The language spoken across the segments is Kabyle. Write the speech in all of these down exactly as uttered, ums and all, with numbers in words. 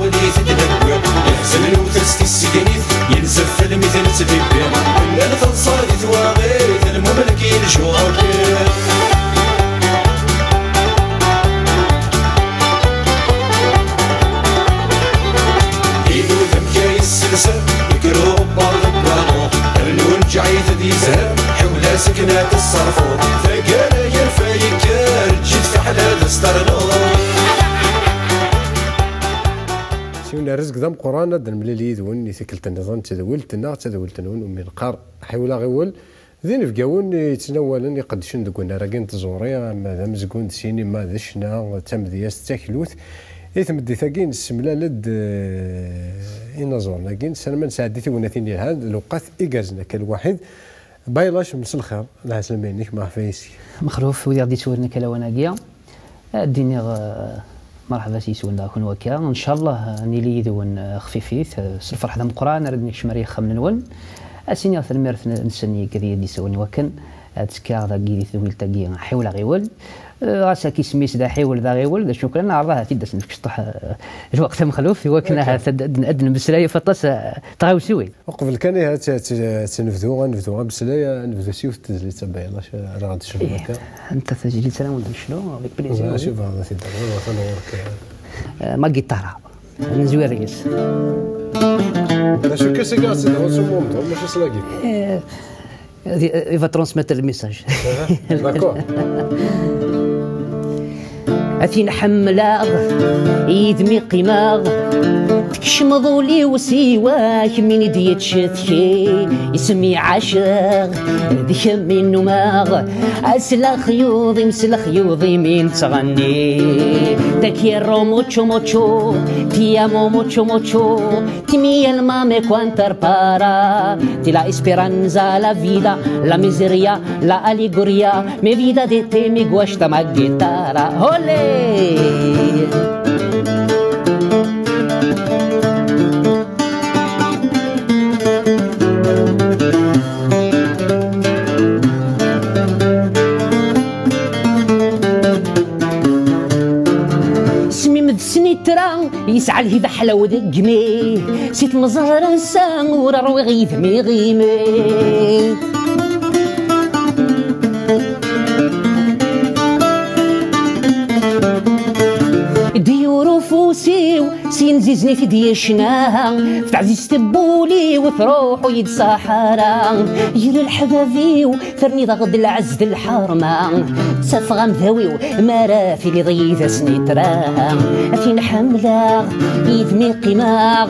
Di tednewwi, ihzel lewt-as tissegnit, yenzef almi t-nettbibbi. Nnan taḍsa di twaɣit, lmumlek yelǧu akir. Inudem ka yesselser, ikker uɣebbar deg waḍu, rnu nǧeɛ-it ad yezher, ḥiwel-as akken ad t-tesserfuḍ. Taggara yerfa yekker, ǧǧet fiḥel ad as-ternuḍ. S yiwen n rrezg d ameqqran, ad nemlil yid-wen i tikkelt nniḍen n tedwilt-nneɣ, d tadwilt-nwen umi neqqar Ḥiwel aɣiwel. D inebgawen yettnawalen iqeddcen deg unnar-agi n tẓuri, ama d amezgun, d sinima, d ccna, d tamedyazt, d taklut. I tmeddit-agi nessemlal-d, eh, inaẓuren-agi, nessaram ad nesɛeddi tiwnatin yelhan, d lewqat igerrzen akka lwaḥid. Baylac, mselxir, lɛeslama-inek, merḥba yes-k. Mexluf, wid i ɣ-d-yettwalen akka lawan-agi. Ad d-iniɣ, eh, merḥba s yiswen daɣ kunwi akka. Ncallah, eh, ad nili yid-wen, eh, xfifit, eh, s lferḥ d ameqqran ara d-nekcem ar yixxamen-nwen. Ad s-iniɣ tanemmirt n-, nsen i wigad i yi-d-yessawlen i wakken ad ttekkaɣ dagi di tedwilt-agi Ḥiwel aɣiwel. Eh, ɣas akka isem-is d aḥiwel d aɣiwel, d acu kan, neɛreḍ ahat-id ad s-nefk cṭeḥ, eh, lweqt a Mexluf, i wakken ahat ad, ad, ad nemmeslay ɣef aṭas, eh, tɣawsiwin. Uqbel kan ihi ad tt-, ad tt-, ad tt-nebdu, ad nebdu ameslay, ad nebdu s yiwet n tezlit, a Baylac, ara ɣ-d-tecnuḍ akka. Anta tazlit ara wen-d-necnu, avec plaisir, oui. Acu bɣiḍ ad t-id-ternuḍ, atan ɣur-k? Eh, ma guitara. Nezwir deg-s. D acu kan, seg ad tt-id-ternuḍ s umumḍu, mačči s la guitare. Eh, il va transmettre le message. D'accord. A tin ḥemmleɣ, yid-m i qqimeɣ, tekcmeḍ ul-iw siwa kemm i d-yettcetki, isem-i ɛaceɣ, d kemm i nnumeɣ, s lexyuḍ-im, s lexyuḍ-im i nettɣenni. Te quiero mucho, mucho, ti amo mucho, mucho, ti mi alma me cuanto para, ti la esperanza, la vida, la miseria, la alegría, mi vida de ti me gusta ma guitarra. Olé! Smim d snitra yesɛa lhiba ḥlaw deg imi, si tmeẓra nsa ur ṛwiɣ yid-m iɣimi. Dyur ufus-iw s yinzizen i t-id-yecna, f teɛzizt n wul-iw truḥ ur yi-d-ṣaḥ ara. Yir leḥbab-iw terniḍ-aɣ-d lɛezz d lḥerma, ttafeɣ amdaw-iw mi ara tiliḍ yid-s nitra. A tin ḥemmleɣ, yid-m i qqimeɣ,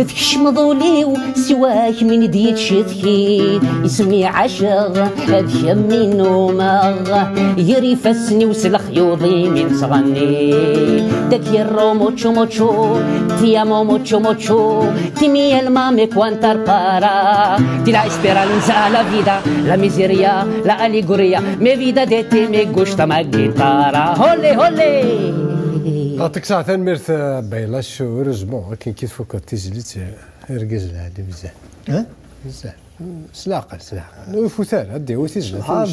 tkecmeḍ ul-iw, siwa kemm i d-yettcetki, isem-i ɛaceɣ, d kemm i nnumeɣ, gar ifassen-iw s lexyuḍ-im i nettɣenni. Te quiero mucho, mucho, ti amo mucho, mucho, ti mi alma me cuanto para, ti la esperanza, la vida, la miseria, la alegría, mi vida de ti me gusta ma guitarra. Olé, olé! Yeɛṭik ṣṣeḥḥa, tanemmirt, eh, Baylac, heureusement, akken ki tfukeḍ tizlit, eh, argaz lɛali bezzaf. Eh? Bezzaf. S leɛqel, s leɛqel. Ur ifut ara, ad d-yawi tizlit. Subḥan, eh,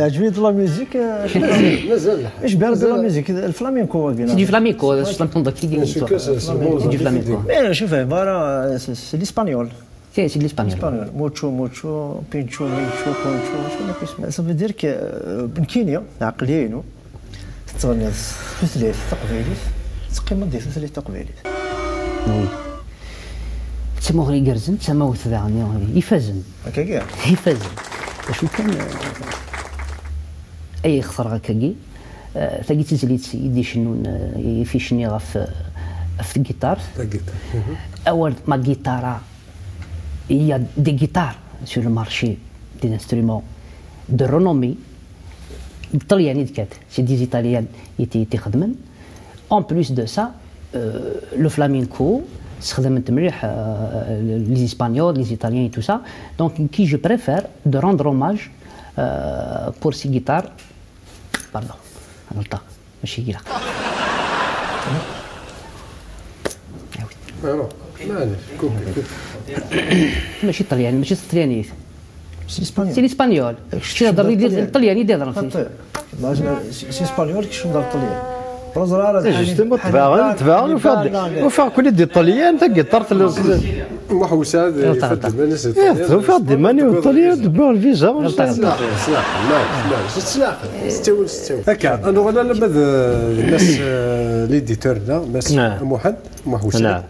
yeɛǧeb-iyi-d la musique, eh, Mazal, mazal. Icebbeḥ Rebbi la musique, le flamenco-agi. C'est du flamenco, c'est du flamenco. Mais je fais, voilà, c'est, c'est l'espagnol. C'est, c'est de l'espagnol. Espagnol. Mucho, mucho, pincho, mincho, concho, شنو اسمه؟ Ça veut dire que, euh, nekkini, lɛeqliya-inu, tettɣenniḍ s tutlayt taqbaylit, teqqimeḍ di tutlayt taqbaylit. Oui. D tamuɣli igerrzen, d tamawt daɣen ifazen. Akkagi? Ifazen. D acu kan, eh, ay ixter akkagi, eh, tagi d tizlit i d-icennun, eh, i ficni ɣef, eh, ɣef tgitart. Tagitart. Mhm. Awal ma guitarra, il y a des guitares sur le marché, des instruments de renommée. D Ṭṭalyan i d-kkat, c'est des Italiens i t-, i t-ixedmen. En plus de ça, euh, le flamenco, sexdamen-t mliḥ, euh, les Espagnols, les Italiens et tout ça. Donc, qui je préfère de rendre hommage, euh, pour ces guitares. Pardon, غلطة. ماشي كي لا. Ah oui. Ah non, معليش، كوبي، كوبي. ماشي طلياني، ماشي طلياني. C'est l'espagnol. C'est l'espagnol. شي هضر لي الطلياني دي هضر فيه. C'est espagnol كي شنو دار الطلياني. Ur ẓriɣ ara d Justement, Ḥani, tbeɛ, Ḥani, tbeɛ, Ḥani, ufiɣ-d, Ḥani, ufiɣ-ken-id di Ṭṭalyan, tagiṭart n Muḥ Usaɛd ifadden iman-is di Ṭṭalyan. Ih, tufiɣ-d iman-iw di Ṭṭalyan, d-wwiɣ lviza, ur sliɣ. Sneɛqel, sneɛqel, sneɛqel. Akka, ad nuɣal alamma d, d Mass, eh, l'éditeur-nneɣ, Mass Muḥend, Muḥ Usaɛd.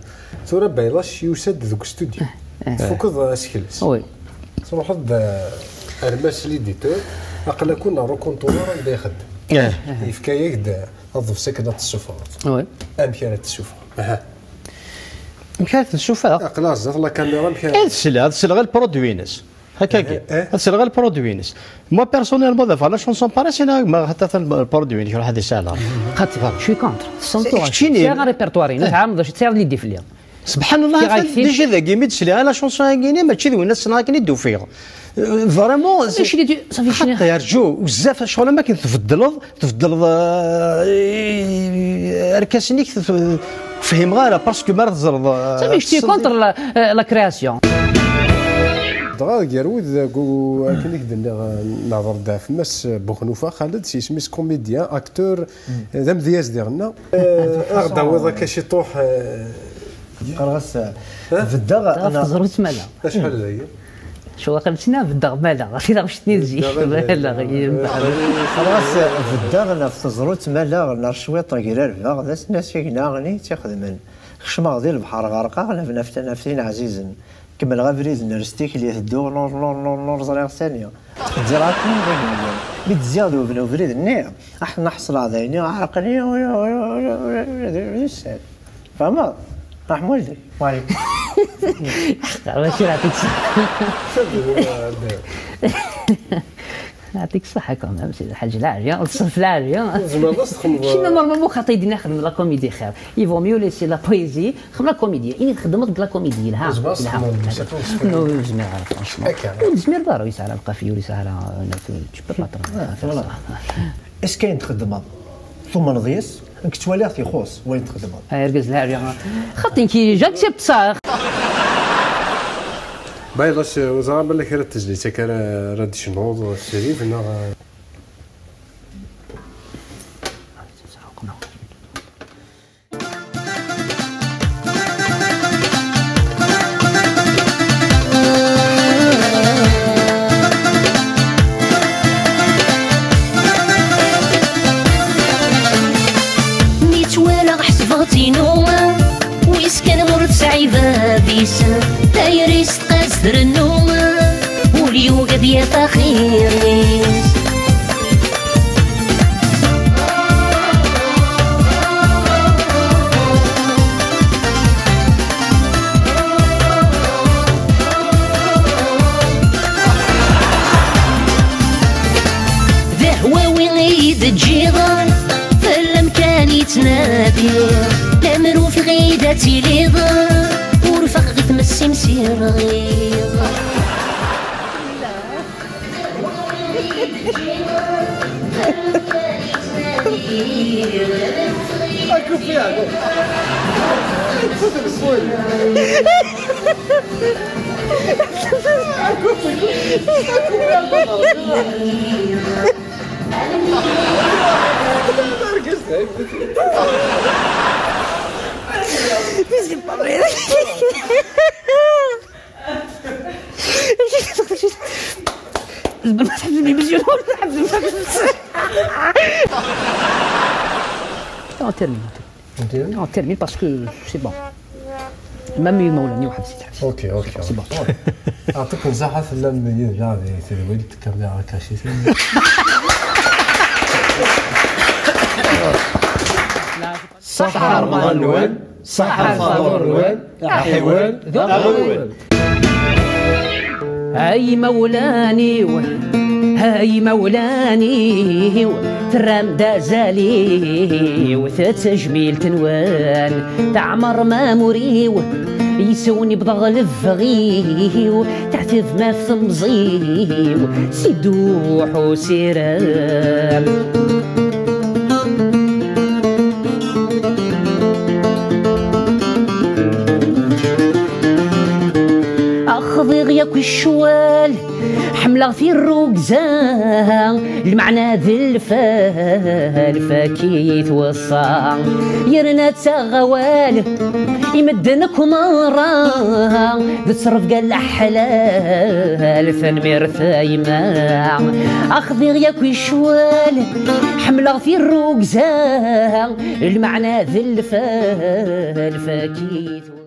Tura Baylac yusa-d deg ustudyu. Tfukeḍ asekles. Truḥeḍ-d, eh, ar Mass l'éditeur, aql-aken ar ukunṭunar anda ixeddem. Yefka-yak-d aḍebsi akken ad tessufɣeḍ. Amek ara tessufɣeḍ? Aha. Amek ara t-nessufeɣ? Aql-aɣ zdat la caméra, amek ara... Ad sleɣ, ad sleɣ i lprodwi-ines. Hakkagi. Ad sleɣ i lprodwi-ines. Moi, personnellement, d la chanson pareille, c'est ma, hatta lprodwi-inek ruḥ ad isahel. Xaṭi, je suis contre. Tessneḍ tura, keččini sɛiɣ répertoire-inu, tɛelmeḍ d acu, tesɛiḍ l'idée fell-i. Subḥan Allah, déjà dagi mi d-sliɣ la chanson-agi-nni, mačči d winna ssneɣ akken i d-ufiɣ. Euh, vraiment, xaṭi, rǧu, bezzaf, ccɣel am akken tbeddleḍ, tbeddleḍ, euh, arkas-nnek, ur fhimeɣ ara, parce que mi ara teẓreḍ, euh, je suis contre la, euh, la création. Dɣa gar wid deg u-, akken i k-d-nniɣ, euh, nehḍer-d ɣef Mass Buxnufa Xaled, s yisem-is comédien, acteur, d amedyaz diɣenna. Eh, ad aɣ-d-tawiḍ akka ciṭuḥ, eh, qqareɣ-as, eh, beddeɣ ɣef teẓrut mala. Acḥal dagi? Cwaq netta beddeɣ mala, ɣef taɣect-nni n zik, beddeɣ mala, mala, eh, qqareɣ-as, eh, beddeɣ ɣef teẓrut mala, ner cwiṭ grarbeɣ, d ass-nni asigna-nni i tt-ixedmen. Kecmeɣ di lebḥer ɣerqeɣ, naf, naf, naf tin ɛzizen. Kemmleɣ abrid-nni s tikli tedduɣ, nur, nur, nur, nur, ẓriɣ sani. Ttqeddireɣ akken d agellid. Mi d-zziɣ d ubrid-nni, aḥ-, ḥeṣleɣ d ayen iɛerqen, di sser. Tfehmeḍ? Raḥem waldi. Waɛleykum. Ḥeqqa, mačči yeɛṭik ṣṣeḥḥa. Yeɛṭik ṣṣeḥḥa quand même, sidi lḥaǧ, lɛafya, ṣṣef lɛafya. Tzemreḍ ad s-txedmeḍ. Kina normalement xaṭi din xedmeɣ la comédie xir. Il vaut mieux laisser la poésie. Xdem la comédie, ini txeddmeḍ deg la comédie, yelha. Ur zmireɣ ara, franchement. Ur zmireɣ ara, ur yesɛi ara lqafiya, ur yesɛi ara, tu peux pas travailler. Est-ce que ayen txeddmeḍ, tumneḍ yes? Nekk ttwaliɣ-t ixuṣ wayen txeddmeḍ. Ay argaz lɛali. Xaṭi nekk, j'accepte ça. Baylac, ur ẓriɣ ma la kra n tezlit akka ara, ara d-tecnuḍ, srid, neɣ... Mi tt-walaɣ ḥesbeɣ-tt inu, wis kan ur tesɛi bab-is, tayri-s tqas trennu, ul yugi ad yaf axir-is. D ahwawi i yi-d-ǧǧiḍ, fell-am kan i ttnadiɣ. Lemmer ufiɣ-id ad tiliḍ, ur faqeɣ i tmes-im s iɣiḍ. On termine. On termine parce que c'est bon. Même les Maulani, on... C'est bon. Aɛṭik Nzaḥa, tellam yid-neɣ di tedwilt, caméra cachée. Ṣaḥḥa Remḍan-nwen, ṣaḥḥa lfaḍur-nwen, aḥiwel d aɣiwel. Ay imawlan-iw, ay imawlan-iw, terram-d azal-iw, d tajmilt-nwen teɛmer amur-iw, yes-wen i wwḍeɣ lebɣi-w, teɛtibem ɣef temẓi-w, si dduḥ usirem. Xḍiɣ yakk i ccwal, ḥemmleɣ tirrugza, Lmeɛna d lfal, fak-it weṣṣa, yerna ttaɣ awal i medden akk merra, d ttrebga n leḥlal, tanemmirt a yemma. Axdiɣ yakk icwal, ḥemmleɣ tirrugza, lmeɛna d lfal, fak-it.